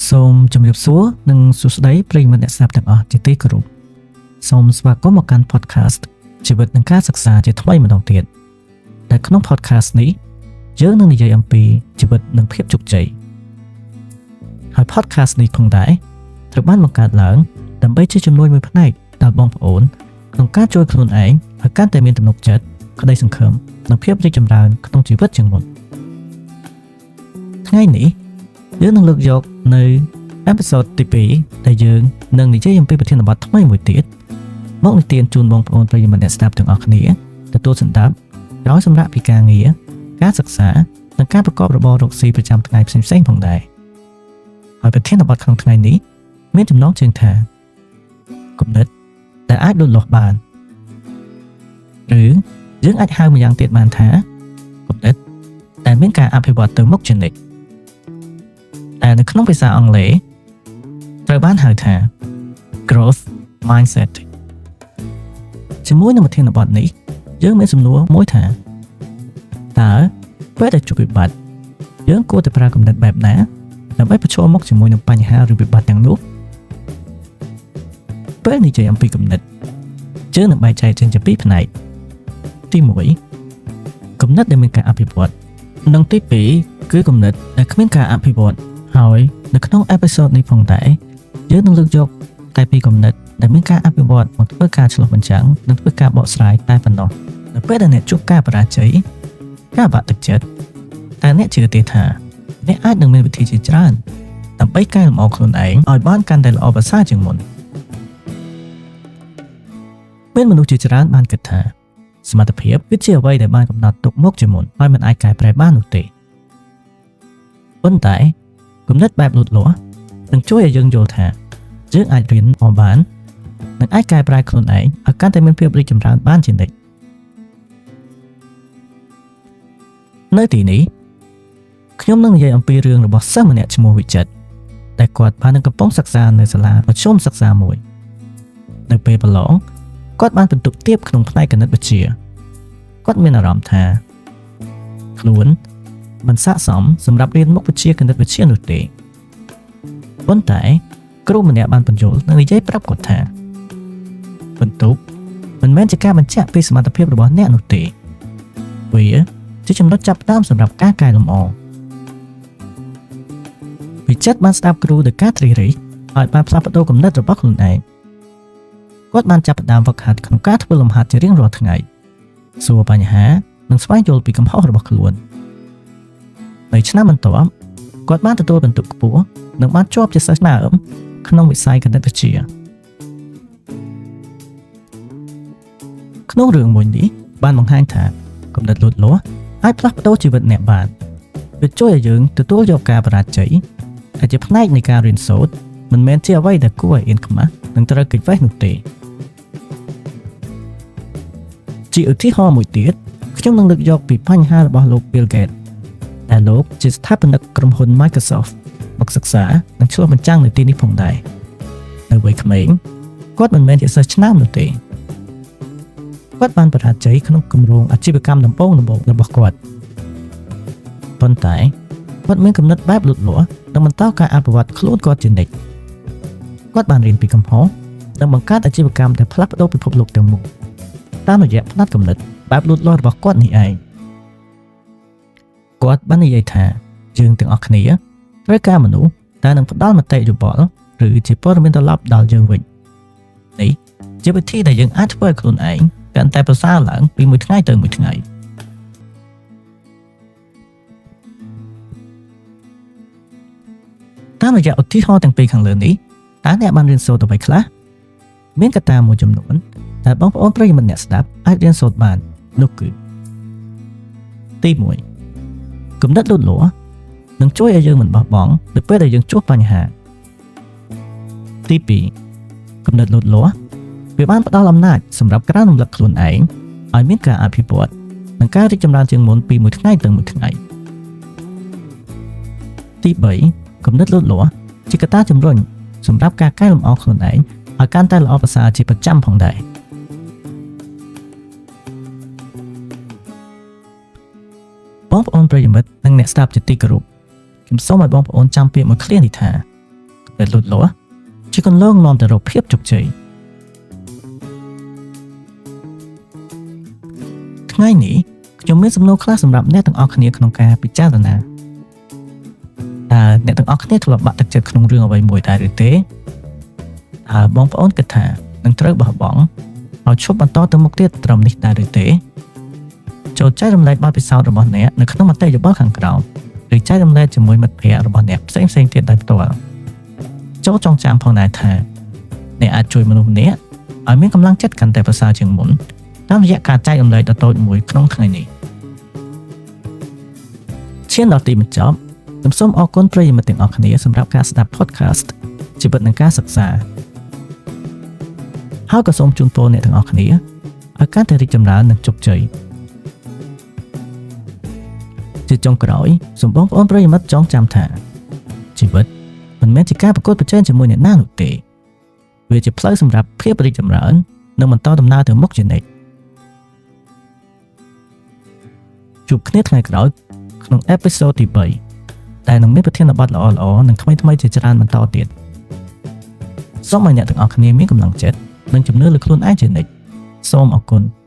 សូមជម្រាបសួរនិងសួស្តីប្រិយមិត្តអ្នកស្ដាប់ទាំងអស់ជាទីគោរពសូមស្វាគមន៍មកកាន់ podcast ជីវិតនិងការសិក្សាជាថ្មីម្ដងទៀតដែលក្នុង podcast នេះយើងនឹងនិយាយអំពីជីវិតនិងភាពជោគជ័យហើយ podcast នេះផងដែរត្រូវបានបង្កើតឡើងដើម្បីជាជំនួយមួយផ្នែកដល់បងប្អូនក្នុងការជួយខ្លួនឯងឲ្យកាន់តែមានទំនុកចិត្តក្តីសង្ឃឹមនិងភាពរីកចម្រើនក្នុងជីវិតជាងមុនថ្ងៃនេះយើងនឹងលើកយកនៅ episode ទី2ដែលយើងនឹងនិយាយអំពីប្រធានបទថ្មីមួយទៀតមកនិទានជូនបងប្អូនប្រិយមិត្តអ្នកស្ដាប់ទាំងអស់គ្នាទទួលស្ដាប់ក្រោយសម្រាកពីការងារការសិក្សានិងការប្រកបរបររកស៊ីប្រចាំថ្ងៃផ្សេងៗផងដែរហើយប្រធានបទក្នុងថ្ងៃនេះមានចំណងជើងថាគំនិតដែលអាចលូតលាស់បានឬយើងអាចហៅម្យ៉ាងទៀតបានថាគំនិតដែលមានការអភិវឌ្ឍទៅមុខជានិច្ចដែលនៅក្នុងភាសាអង់គ្លេសត្រូវបានហៅថា growth mindset ជាមួយនឹងប្រធានបទនេះយើងមានសំណួរមួយថាតើពេលដែលជួបវិបត្តិយើងគួរតែប្រើគំនិតបែបណាដើម្បីប្រឈមមុខជាមួយនឹងបញ្ហាឬវិបត្តិទាំងនោះពេលនិយាយអំពីគំនិតយើងនឹងបែងចែកចេញជាពីរផ្នែកទី1គំនិតដែលមានការអភិវឌ្ឍនិងទី2គឺគំនិតដែលគ្មានការអភិវឌ្ឍហើយនៅក្នុង episode នេះផងដែរយើងនឹងលើកយកតែពីគំនិតដែលមានការអភិវឌ្ឍមកធ្វើការឆ្លុះបញ្ចាំងនិងធ្វើការបកស្រាយតែប៉ុណ្ណោះនៅពេលដែលអ្នកជួបការបរាជ័យការបាក់ទឹកចិត្តតែអ្នកជឿទេថាអ្នកអាចនឹងមានវិធីជាច្រើនដើម្បីកែលម្អខ្លួនឯងឲ្យបានកាន់តែល្អប្រសើរជាងមុនមានមនុស្សជាច្រើនបានគិតថាសមត្ថភាពគឺជាអ្វីដែលបានកំណត់ទុកមកជាមុនហើយមិនអាចកែប្រែបាននោះទេប៉ុន្តែគំនិតបែបលូតលាស់នឹងជួយឲ្យយើងយល់ថាយើងអាចរៀនអមបាននិងអាចកែប្រែខ្លួនឯងឲ្យកាន់តែមានភាពរីកចម្រើនបានជានិច្ចនៅទីនេះខ្ញុំនឹងនិយាយអំពីរឿងរបស់សិស្សម្នាក់ឈ្មោះវិចិត្រដែលគាត់បាននឹងកំពុងសិក្សានៅសាលាមធ្យមសិក្សាមួយនៅពេលប្រឡងគាត់បានពិន្ទុទាបក្នុងផ្នែកគណិតវិទ្យាគាត់មានអារម្មណ៍ថាខ្លួនមិនស័ក្តិសមសម្រាប់រៀនមុខវិជ្ជាគណិតវិទ្យានោះទេប៉ុន្តែគ្រូម្នាក់បានពន្យល់និងនិយាយប្រាប់គាត់ថាពិន្ទុមិនមែនជាការបញ្ជាក់ពីសមត្ថភាពរបស់អ្នកនោះទេវាជាចំណុចចាប់ផ្ដើមសម្រាប់ការកែលម្អវិចិត្របានស្ដាប់គ្រូដោយការត្រិះរិះហើយបានផ្លាស់ប្ដូរគំនិតរបស់ខ្លួនឯងគាត់បានចាប់ផ្ដើមហ្វឹកហាត់ក្នុងការធ្វើលំហាត់ជារៀងរាល់ថ្ងៃសួរបញ្ហានិងស្វែងយល់ពីកំហុសរបស់ខ្លួននៅឆ្នាំបន្ទាប់គាត់បានទទួលពិន្ទុខ្ពស់និងបានជាប់ជាសិស្សឆ្នើមក្នុងវិស័យគណិតវិទ្យាក្នុងរឿងមួយនេះបានបង្ហាញថាគំនិតលូតលាស់អាចផ្លាស់ប្ដូរជីវិតអ្នកបានវាជួយឲ្យយើងទទួលយកការបរាជ័យដែលជាផ្នែកនៃការរៀនសូត្រមិនមែនជាអ្វីដែលគួរឲ្យអៀនខ្មាស់និងត្រូវគេចវេះនោះទេជាឧទាហរណ៍មួយទៀតខ្ញុំនឹងលើកយកពីបញ្ហារបស់លោក Bill Gates ដែលលោកជាស្ថាបនិកក្រុមហ៊ុន Microsoft មកសិក្សានិងឆ្លុះបញ្ចាំងនៅទីនេះផងដែរនៅវ័យក្មេងគាត់មិនមែនជាសិស្សឆ្នើមនោះទេគាត់បានបរាជ័យក្នុងគម្រោងអាជីវកម្មដំបូងៗរបស់គាត់ប៉ុន្តែគាត់មានគំនិតបែបលូតលាស់និងបន្តការអភិវឌ្ឍខ្លួនគាត់ជានិច្ចគាត់បានរៀនពីកំហុសនិងបង្កើតអាជីវកម្មដែលផ្លាស់ប្ដូរពិភពលោកទាំងមូលតាមរយៈផ្នត់គំនិតបែបលូតលាស់របស់គាត់នេះឯងគាត់បាននិយាយថាយើងទាំងអស់គ្នាត្រូវការមនុស្សដែលនឹងផ្ដល់មតិយោបល់ឬជាព័ត៌មានត្រឡប់ដល់យើងវិញនេះជាវិធីដែលយើងអាចធ្វើឲ្យខ្លួនឯងកាន់តែប្រសើរឡើងពីមួយថ្ងៃទៅមួយថ្ងៃតាមរយៈឧទាហរណ៍ទាំងពីរខាងលើនេះតើអ្នកបានរៀនសូត្រអ្វីខ្លះមានកត្តាមួយចំនួនដែលបងប្អូនប្រិយមិត្តអ្នកស្ដាប់អាចរៀនសូត្របាននោះគឺទី1គំនិតលូតលាស់នឹងជួយឲ្យយើងមិនបោះបង់នៅពេលដែលយើងជួបបញ្ហាទី2គំនិតលូតលាស់វាបានផ្ដល់អំណាចសម្រាប់ក្រើនរំលឹកខ្លួនឯងឲ្យមានការអភិវឌ្ឍនិងការរីកចម្រើនជាងមុនពីមួយថ្ងៃទៅមួយថ្ងៃទី3គំនិតលូតលាស់ជាកត្តាជំរុញសម្រាប់ការកែលម្អខ្លួនឯងឲ្យកាន់តែល្អប្រសើរជាប្រចាំផងដែរបងប្អូនប្រិយមិត្តនិងអ្នកស្ដាប់ជាទីគោរពខ្ញុំសូមឲ្យបងប្អូនចាំពាក្យមួយឃ្លានេះថា ដែលលូតលាស់ជាគន្លងនាំទៅរកភាពជោគជ័យថ្ងៃនេះខ្ញុំមានសំណួរខ្លះសម្រាប់អ្នកទាំងអស់គ្នាក្នុងការពិចារណាតើអ្នកទាំងអស់គ្នាធ្លាប់បាក់ទឹកចិត្តក្នុងរឿងអ្វីមួយដែរឬទេតើបងប្អូនគិតថានឹងត្រូវបោះបង់ឲ្យឈប់បន្តទៅមុខទៀតត្រឹមនេះដែរឬទេចូលចែករំលែកបទពិសោធន៍របស់អ្នកនៅក្នុងមតិយោបល់ខាងក្រោមឬចែករំលែកជាមួយមិត្តភ័ក្តិរបស់អ្នកផ្សេងៗទៀតដោយផ្ទាល់ចូលចងចាំផងដែរថាអ្នកអាចជួយមនុស្សម្នាក់ឲ្យមានកម្លាំងចិត្តកាន់តែប្រសើរជាងមុនតាមរយៈការចែករំលែកដ៏តូចមួយក្នុងថ្ងៃនេះឈានដល់ទីបញ្ចប់ខ្ញុំសូមអរគុណប្រិយមិត្តទាំងអស់គ្នាសម្រាប់ការស្ដាប់ podcast ជីវិតនិងការសិក្សាហើយក៏សូមជូនពរអ្នកទាំងអស់គ្នាឲ្យកាន់តែរីកចម្រើននិងជោគជ័យជាចុងក្រោយសូមបងប្អូនប្រិយមិត្តចងចាំថាជីវិតមិនមែនជាការប្រកួតប្រជែងជាមួយអ្នកណានោះទេវាជាផ្លូវសម្រាប់ភាពរីកចម្រើននិងបន្តដំណើរទៅមុខជានិច្ចជួបគ្នាថ្ងៃក្រោយក្នុង episode ទី3ដែលនឹងមានប្រធានបទល្អៗនិងថ្មីៗជាច្រើនបន្តទៀតសូមឲ្យអ្នកទាំងអស់គ្នាមានកម្លាំងចិត្តនិងជំនឿលើខ្លួនឯងជានិច្ចសូមអរគុណ។